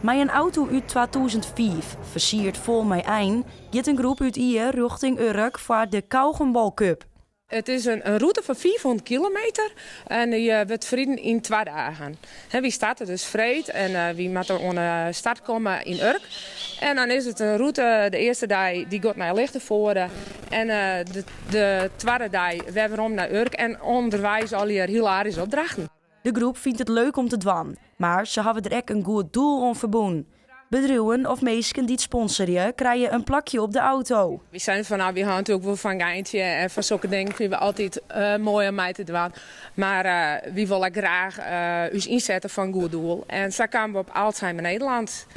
Mei in auto út 2005, fersierd fol mei ein, giet in groep út Ie rjochting Urk foar de Kauwgombalcup. It is in rûte fan 500 kilometer en dy wurdt ferriden yn twa dagen. Wy starte dus freed en wy moatte oan de start komme yn Urk. En dan is it in rûte, de earste dei dy giet nei Lichtenvoorde en de twadde dei wer werom nei Urk en ûnderweis allegear hilaryske opdrachten. De groep fynt it leuk om te dwaan, mar se hawwe der ek in goed doel oan ferbûn. Bedriuwen of minsken dy't sponsorje, krije in plakje op de auto. Wy seinen fan, nou, wy hâlde natuerlik wol fan geintje en fan sokke dingen fine we altyd moai om mei te dwaan. Mar wy wolle graach ús ynsette foar in goed doel. En sa kamen we op Alzheimer Nederland.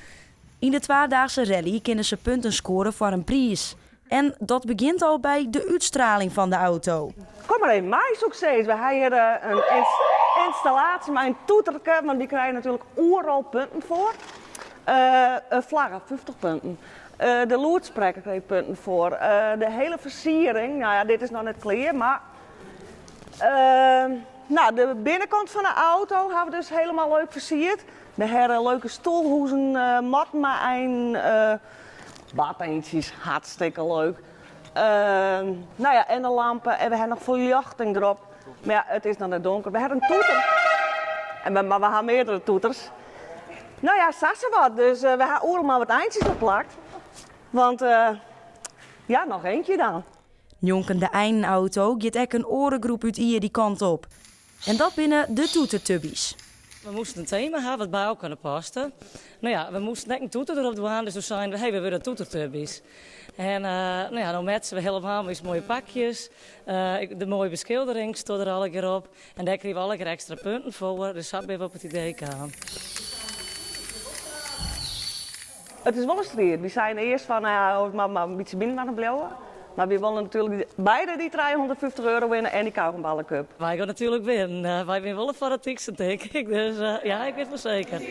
Yn de twadaagse rally kinne se punten skoare foar in priis. En dat begjint al by de útstraling fan de auto. Kom mar even mei, soe ik sizze. We ha hjir in ynstallaasje mei in toeterke, want wy krije natuerlik oeral punten foar. In flagge, 50 punten. De lûdsprekker krije punten foar. De hele fersiering, nou ja, dit is noch net klear, mar nou, de binnenkant fan de auto ha we dus helemaal leuk fersierd. We ha leuke stoelhoezen, matten mei einen. Badeintsjes, hartstikke leuk. Nou ja, en de lampen en we ha noch ferljochting derop. Mar ja, it is noch net donker. We ha in toeter. En we, mar we ha meardere toeters. Nou ja, sa sawat. Dus we ha oeral mar wat eintsjes op plakt. Want ja, noch eentje dan. Njonken de einauto giet ek in oare groep út Ie dy kant op. En dat binne de toetertubbies. We moasten in tema ha wat by elkoar paste. No ja, we moasten ek in toeter derop dwaan, dus doe seinen we, hey, we wurde toetertubbies. En no ja, no matche we helemaal mei ús moaie pakjes. De moaie beskildering stiet der allegear op. En dêr krigen we allegear ekstra punten foar, dus sa binne we op it idee kaam. It is wol in striid. Wy seinen earst fan, no ja, it moat mar in bytsje byinoar bliuwe. Mar wy wolle natuerlik beide dy 350 euro winne en dy kauwgomballecup. Wy gean natuerlik winnen. Wy binne wol de fanatyksten, tink ik. Dus ja, ik wit wol seker.